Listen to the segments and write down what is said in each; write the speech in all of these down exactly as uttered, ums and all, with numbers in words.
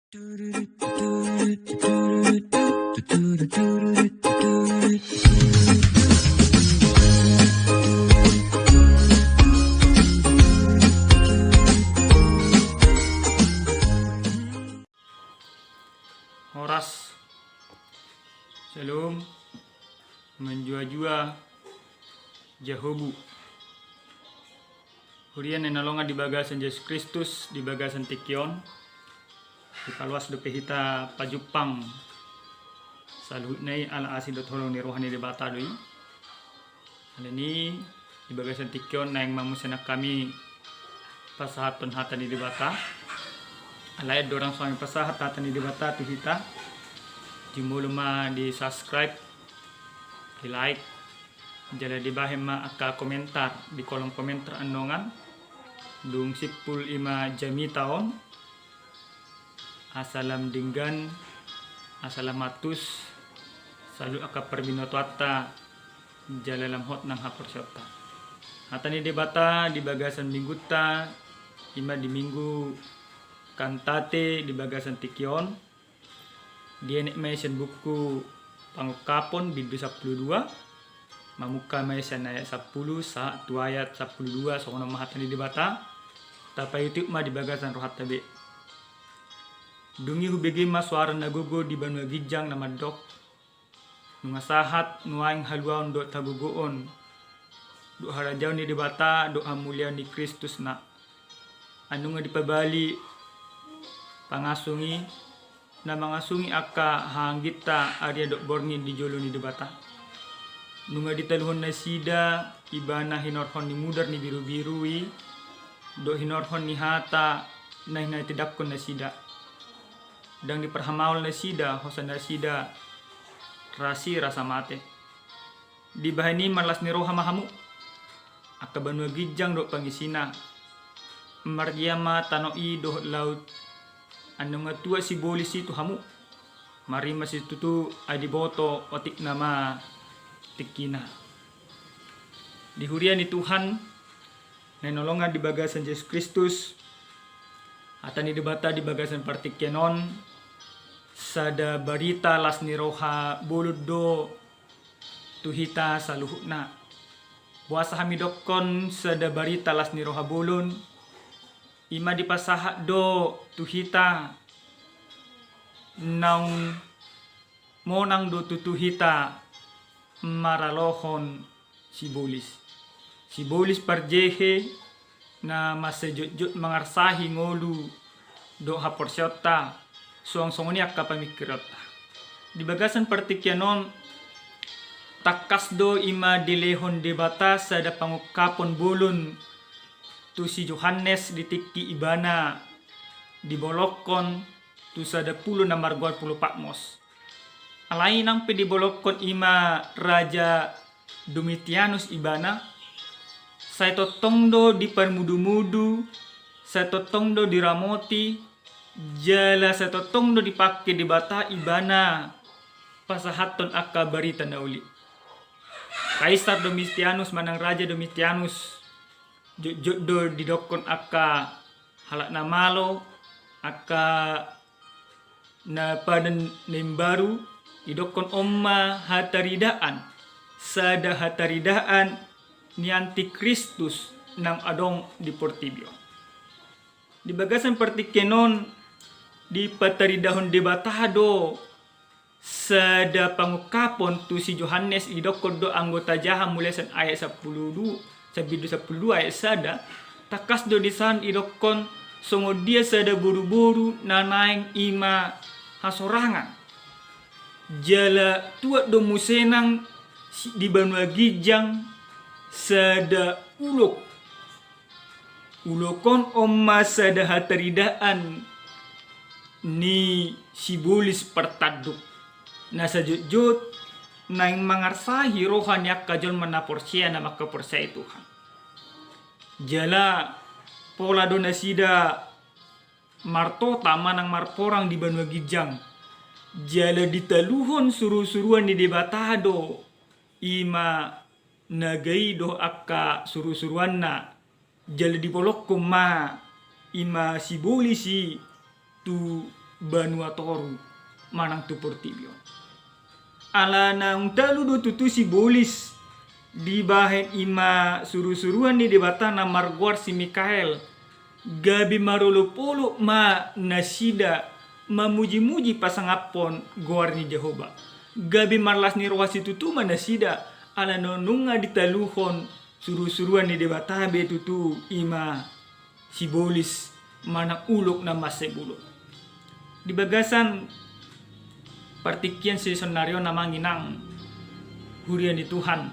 Horas. Syalom. Manjuajua. Jahobu. Huria na hinaholongan di bagasan Jesus Kristus, di bagasan tingki on, dipaluas dope hita pajumpang saluhutna i ala asi dohot holong ni roha ni Debata do i. Alani i, di bagasan tingki on naeng mamungka hami pasahathon hata ni Debata. Alai andorang so hami pasahat hata ni Debata tu hita, jumolo ma di subscribe, di like, jala dibahen ma angka komentar di kolom komentar annon. Dung simpul i ma jamita on. Asa lam denggan, asa lam antus saluhut angka parbinotoanta, jala lam hot nang haporseaonta. Hata ni Debata di bagasan minggunta, i ma di minggu Kantate di bagasan tingki on, dienet ma i sian buku Pangungkapon bindu sampulu dua, mamungka ma i sian ayat sampulu sahat tu ayat sampulu dua, songon on ma hata ni Debata. Tapaihutihut ma di bagasan rohanta be. Dung i hubege ma soara na gogo di banua ginjang na mandok: Nunga sahat nuaeng haluaon dohot hagogoon, dohot harajaon ni Debata dohot hamuliaon ni Kristus na, ai nunga dipabali pangasung i, na mangasungi angka hahaangginta arian dohot borngin di jolo ni Debata. Nunga ditaluhon nasida Ibana hinorhon ni mudar ni birubiru i, dohot hinorhon ni hata na hinatindangkon nasida. Ndang diparhamaol nasida, hosa nasida rasi rasa mate. Dibahen i marlas ni roha ma hamu, angka banua ginjang dohot pangisina. Marjea ma tano i dohot laut, ai nunga tuat sibolis i tu hamu. Marima situtu, ai diboto otik nama tingkina. Di huria ni Tuhan na hinaholongan di bagasan Jesus Kristus, hata ni Debata di bagasan partingkian on sada barita las ni roha bolon do tu hita saluhutna. Boasa hami dokkon sada barita las ni roha bolon? I ma dipasahat do tu hita naung monang do tutu hita maralohon sibolis. Sibolis parjehe na mansai jotjot mangarsahi ngolu dohot haporseaonta, suang songon i angka pamingkironta. Di bagasan partingkian on, tangkas do i ma dilehon Debata sada pangungkapon bolon tu si Johannes di tingki ibana dibolongkon tu sada pulo na margoar Pulo Patmos. Alai nang pe dibolongkon i ma Raja Domitianus ibana, sai tongtong do diparmudumudu, sai tongtong do diramoti, jala sai tongtong do dipangke Debata ibana pasahathon angka barita na uli. Kaisar Domitianus manang Raja Domitianus, jotjot do didokkon angka halak na malo, angka na padan na imbaru, didokkon on ma hataridaan, sada hataridaan ni antikristus naung adong di portibi on. Di bagasan partingkian on, dipataridahon Debata do sada pangungkapon tu si Johannes, didokkon do anggota jaha mulai sian ayat sampulu dua, sian bindu sampulu dua ayat sada, tangkas do di san didokkon songon dia sada boruboru na naeng i ma hasorangan. Jala tuat do muse nang si-, di banua ginjang sada ulok. Ulok on, on ma sada hataridaan ni sibolis partanduk na sajotjot naeng mangarsahi roha ni angka jolma na porsea, na mangkaporseai Tuhan. Jala pola do nasida martota manang marporang di banua ginjang. Jala ditaluhon surusuruan ni Debata do i ma naga i dohot angka surusuruanna. Jala dibolongkon ma i ma sibolis i tu banua toru manang tu portibi on. Ala naung talu do tutu sibolis dibahen i ma surusuruan ni Debata na margoar si Mikael, gabe marolopolop ma nasida mamujimuji pasangaphon goar ni Jahowa. Gabe marlas ni roha situtu ma nasida, ala na nunga ditaluhon surusuruan ni Debata be tutu i ma sibolis manang ulok na mansai bolon. Di bagasan partingkian sisonari on, amang inang, huria ni Tuhan,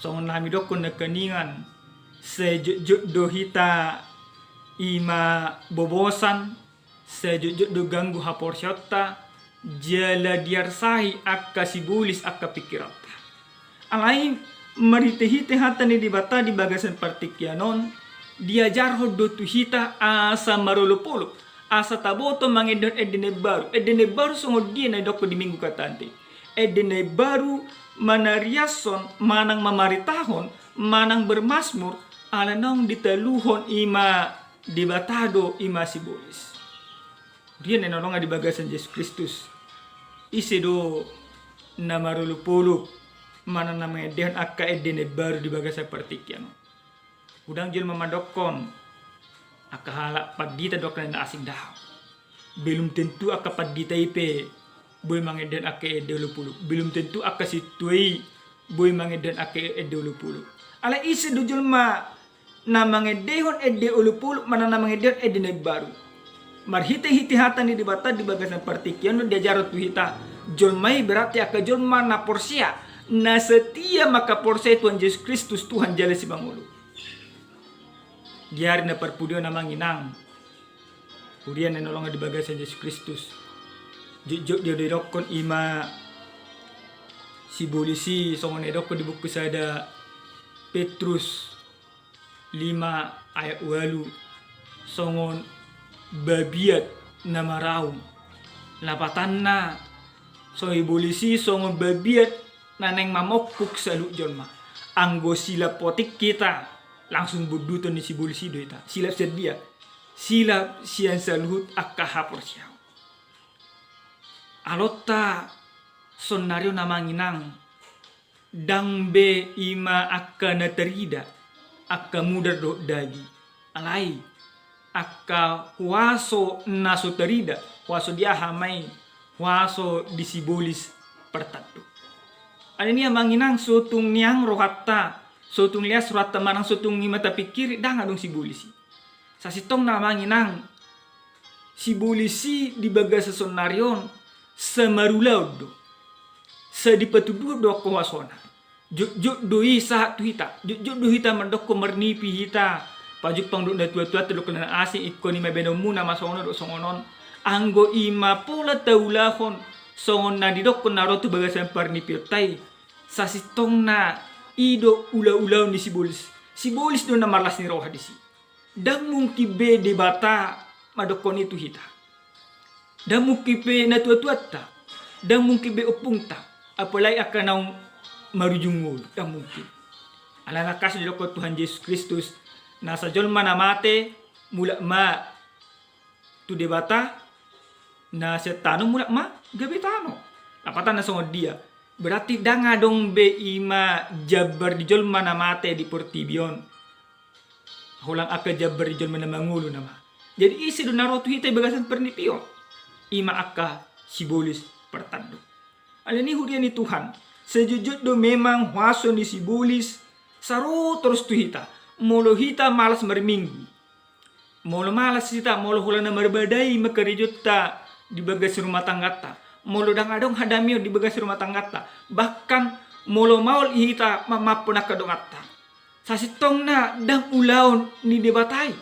songon na hami dokkon nangkiningan, sai jotjot do hita i ma bobosan, sai jotjot do ganggu haporseaonta, jala diarsahi angka sibolis angka pingkiranta. Alai marhitehite hata ni Debata di bagasan partingkian on, diajarhon do tu hita asa marolopolop, asa taboto mangendehon ende na imbaru. Ende na imbaru songon dia na didokkon di Minggu Katante? Ende na imbaru manariashon manang mamaritahon manang bermasmur, ala naung ditaluhon i ma Debata do i ma sibolis. Huria na hinaholongan di bagasan Jesus Kristus, ise do na marolopolop manang na mangendehon angka ende na imbaru di bagasan partingkian on? Godang jolma mandokkon, angka halak pandita dohot na asing do ahu. Belum tentu angka pandita i pe boi mangendehon angka ende olopolop. Belum tentu angka sintua i boi mangendehon angka ende olopolop. Alai ise do jolma na mangendehon ende olopolop manang na mangendehon ende na imbaru? Marhitehite hata ni Debata di bagasan partingkian on diajarhon tu hita, jolma i berarti angka jolma na porsea, na setia mangkaporseai Tuhan Jesus Kristus, Tuhan jala Simangolu. Di ari na parpudi on, amang inang, huria na hinaholongan di bagasan Jesus Kristus, jotjot do didokkon i ma sibolis i, songon na didokkon di buku sada Petrus lima ayat ualu, songon babiat na maraung. Lapatanna, sibolis i songon babiat na naeng mamongkuk saluhut jolma. Anggo silap potik hita, langsung bonduton ni sibolis i do hita. Silap sian dia? Silap sian saluhut angka haporseaon. Alonta sonnari on, amang inang, ndang be i ma angka na tarida, angka mudar dohot daging. Alai angka huaso na so tarida, huaso di aha ma i? Huaso di sibolis partanduk. Alani i, amang inang, so tung niang rohanta, so tung lias rohanta manang so tung i ma tapingkiri, ndang adong sibolis i. Sasintongna, amang inang, sibolis i di bagasan sonnari on sai marulaon do, sai dipatuduhon do angka huasona. Jotjot do i sahat tu hita, jotjot do hita mandokkon marnipi hita, pajumpang dohot natuatuanta dohot na asing, ingkon i ma baenonmuna ma songon on dohot songon on. Anggo i ma pola taulahon songon na didokkon na ro tu bagasan parnipionta i, sasintongna i do ulaulaon ni sibolis. Sibolis do na marlas ni roha disi. Ndang mungkin be Debata mandokkon i tu hita. Ndang mungkin be natuatuanta. Ndang mungkin be ompungta. Apalai angka naung marujung ngolu, ndang mungkin. Alana tangkas didokkon Tuhan Jesus Kristus, nasa jolma na mate mulak ma tu Debata, na sian tano mulak ma gabe tano. Lapatanna songon dia? Berarti ndang adong be i ma jambar di jolma na mate di portibi on, holan angka jambar di jolma na mangolu nama. Jadi ise do na ro tu hita di bagasan parnipion? I ma angka sibolis partanduk. Alani i, huria ni Tuhan, sai jotjot do memang huaso ni sibolis sai ro torus tu hita, molo hita malas marminggu. Molo malas hita, molo holan na marbadai ma karejonta di bagasan rumah tangganta, molo ndang adong hadamion di bagasan rumah tangganta, bahkan molo maol hita mamamphon angka donganta, sasintongna ndang ulaon ni Debata i,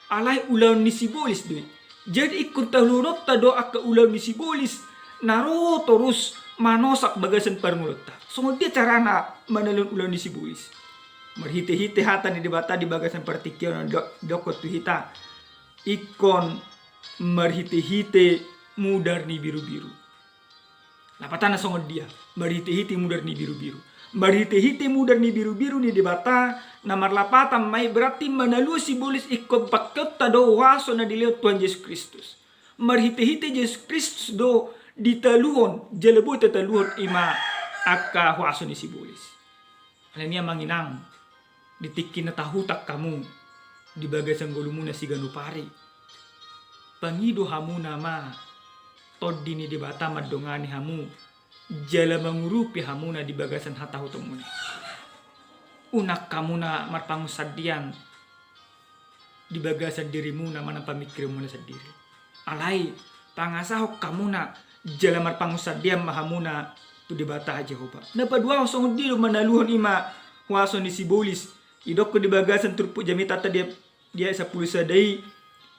alai ulaon ni sibolis do i. Jadi ingkon taluhononta do angka ulaon ni sibolis na ro torus manosak bagasan parngoluonta. Songon dia carana manalihon ulaon ni sibolis? Marhitehite hata ni Debata di bagasan partingkian on do-, didokkon tu hita, ingkon marhitehite mudar ni birubiru. Lapatanna songon dia? Marhitehite mudar ni birubiru. Marhitehite mudar ni birubiru ni Debata, na marlapatan ma i berarti manaluhon sibolis ingkon pangkeonta do huaso na dilehon Tuhan Jesus Kristus. Marhite-hite Jesus Kristus do ditaluhon, jala boi tataluhon i ma angka huaso ni sibolis. Alani i amang inang, di tingki na tahutak hamu di bagasan ngolumuna siganup ari, pangido hamuna ma Tondi ni Debata mandongani hamu jala mangurupi hamuna di bagasan hatahutonmuna. Unang hamuna marpangunsandean di bagasan dirimuna manang pamingkironmuna sandiri. Alai pangasahon hamuna jala marpangunsandean ma hamuna tu Debata Jahowa. Na paduahon songon dia do manaluhon i ma huaso ni sibolis. Didokkon di bagasan turpuk jamitanta di, di ayat sampulu sada i,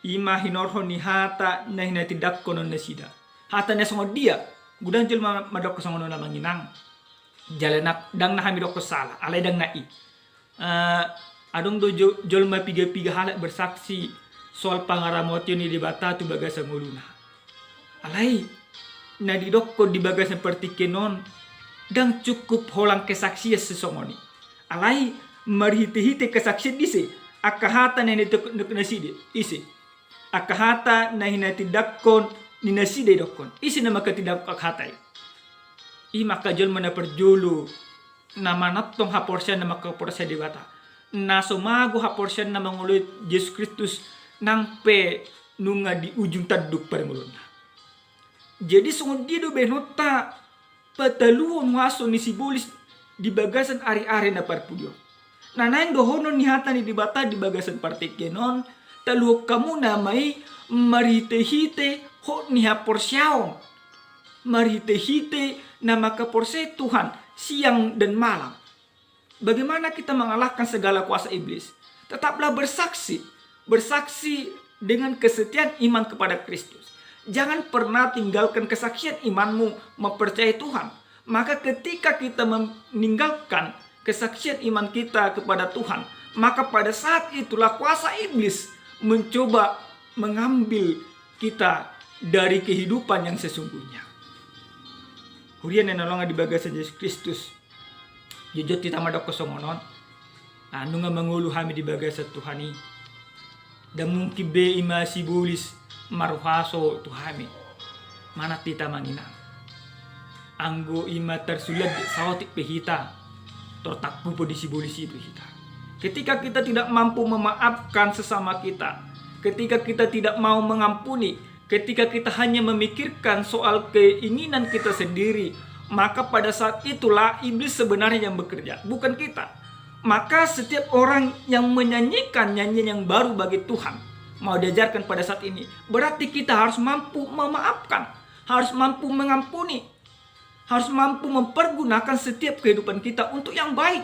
i ma hinorhon ni hata na hinatindangkonon nasida. Hata na songon dia? Godang jolma mandok songon on amang inang. Jala na, ndang na hami dokkon sala, alai ndang na i. Eh, adong do jo-, jolma piga-piga halak bersaksi soal pangaramotion ni Debata tu bagasan ngoluna. Alai na didokkon di bagasan partingkian on ndang cukup holan kesaksian sisongon i. Alai marhite-hite kesaksian ise? Angka hata na hinatindangkonon nasida ise? Angka hata na hinatindangkon ni nasida didokkon. Ise na manghatindangkon hata i? I ma angka jolma na parjolo na manantong haporseaonna mangkaporseai Debata, na so mago haporseaonna mangoloi Jesus Kristus nang pe nunga di ujung tanduk parngoluonna. Jadi songon dia do baenonta pataluhon huaso ni sibolis di bagasan ari-ari na parpudi on? Na naeng dohonon ni hata ni Debata di bagasan partingkian on, taluhon hamuna ma i marhite-hite hot ni haporseaon, marhite-hite na mangkaporseai Tuhan siang dan malam. Bagaimana kita mengalahkan segala kuasa iblis? Tetaplah bersaksi, bersaksi dengan kesetiaan iman kepada Kristus. Jangan pernah tinggalkan kesaksian imanmu mempercayai Tuhan. Maka ketika kita meninggalkan kesaksian iman kita kepada Tuhan, maka pada saat itulah kuasa iblis mencoba mengambil kita dari kehidupan yang sesungguhnya. Huria na hinaholongan di bagasan Jesus Kristus, jotjot hita mandokkon songon on. Ah, nunga mangolu hami di bagasan Tuhan i, ndang mungkin be i ma sibolis marhuaso tu hami. Manat hita amang inang. Anggo i ma tarsulat saotik pe hita, tor tangkupo di sibolis i do hita. Ketika kita tidak mampu memaafkan sesama kita, ketika kita tidak mau mengampuni, ketika kita hanya memikirkan soal keinginan kita sendiri, maka pada saat itulah iblis sebenarnya yang bekerja, bukan kita. Maka setiap orang yang menyanyikan nyanyian yang baru bagi Tuhan, mau diajarkan pada saat ini, berarti kita harus mampu memaafkan, harus mampu mengampuni, harus mampu mempergunakan setiap kehidupan kita untuk yang baik.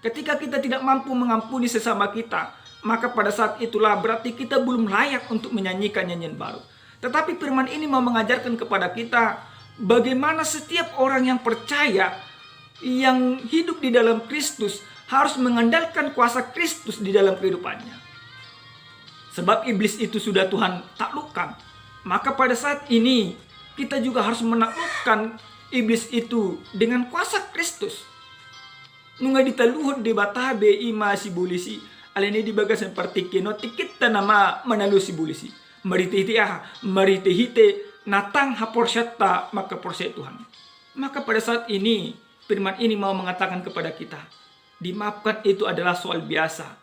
Ketika kita tidak mampu mengampuni sesama kita, maka pada saat itulah berarti kita belum layak untuk menyanyikan nyanyian baru. Tetapi firman ini mau mengajarkan kepada kita bagaimana setiap orang yang percaya, yang hidup di dalam Kristus, harus mengandalkan kuasa Kristus di dalam kehidupannya. Sebab iblis itu sudah Tuhan taklukkan. Maka pada saat ini, kita juga harus menaklukkan iblis itu dengan kuasa Kristus. Nunga ditaluhon Debata be i ma sibolis i, alani i di bagasan partingkian on tingkinta nama manaluhon sibolis i. Marhite-hite aha? Marhite-hite na tang haporseaonta mangkaporseai Tuhan. Maka pada saat ini, firman ini mau mengatakan kepada kita, dimaafkan itu adalah soal biasa.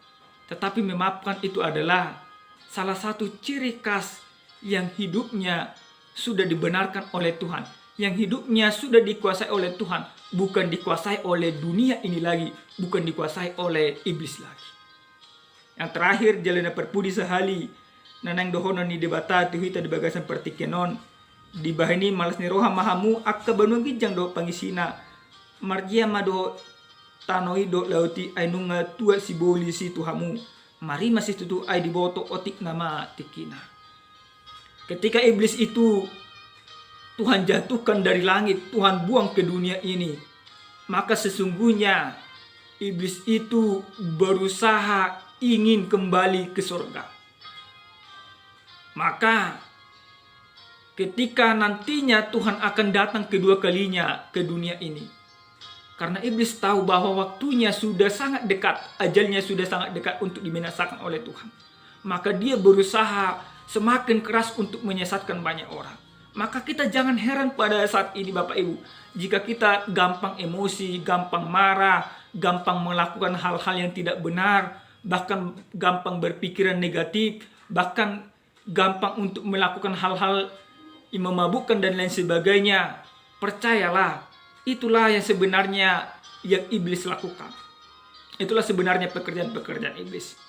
Tetapi memaafkan itu adalah salah satu ciri khas yang hidupnya sudah dibenarkan oleh Tuhan, yang hidupnya sudah dikuasai oleh Tuhan, bukan dikuasai oleh dunia ini lagi, bukan dikuasai oleh iblis lagi. Yang terakhir, jala na parpudi sahali, na naeng dohonon ni Debata tu hita di bagasan partingkian on, dibahen i ma las ni roha ma hamu angka banua ginjang dohot pangisina, marjea ma dohot tano i dohot laut i, ai nunga tuat sibolis i tu hamu. Marima situtu ai diboto otik nama tingkina. Ketika iblis itu Tuhan jatuhkan dari langit, Tuhan buang ke dunia ini, maka sesungguhnya iblis itu berusaha ingin kembali ke surga. Maka ketika nantinya Tuhan akan datang kedua kalinya ke dunia ini, karena iblis tahu bahwa waktunya sudah sangat dekat, ajalnya sudah sangat dekat untuk dibinasakan oleh Tuhan, maka dia berusaha semakin keras untuk menyesatkan banyak orang. Maka kita jangan heran pada saat ini, Bapak Ibu, jika kita gampang emosi, gampang marah, gampang melakukan hal-hal yang tidak benar, bahkan gampang berpikiran negatif, bahkan gampang untuk melakukan hal-hal yang memabukkan dan lain sebagainya. Percayalah, itulah yang sebenarnya yang iblis lakukan. Itulah sebenarnya pekerjaan-pekerjaan iblis.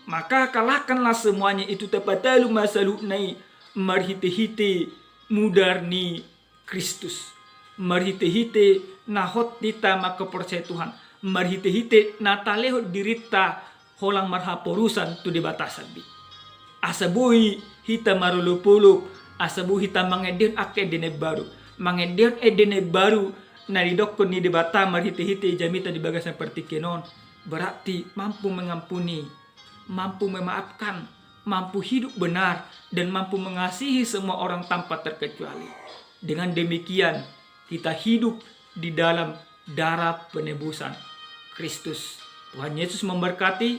Maka kalahkanlah semuanya itu, tapatalu ma saluhutna i, marhite-hite mudar ni Kristus, marhite-hite na hot hita mangkaporseai Tuhan, marhite-hite na talehon dirinta holan marhaporusan tu Debata sambing. Asa boi hita marolop-olop, asa boi hita mangendehon angka ende na imbaru, mangendehon ende na imbaru na didokkon ni Debata marhite-hite jamita di bagasan partingkian on, berarti mampu mengampuni, mampu memaafkan, mampu hidup benar, dan mampu mengasihi semua orang tanpa terkecuali. Dengan demikian, kita hidup di dalam darah penebusan Kristus. Tuhan Yesus memberkati.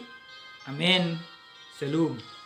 Amin. Shalom.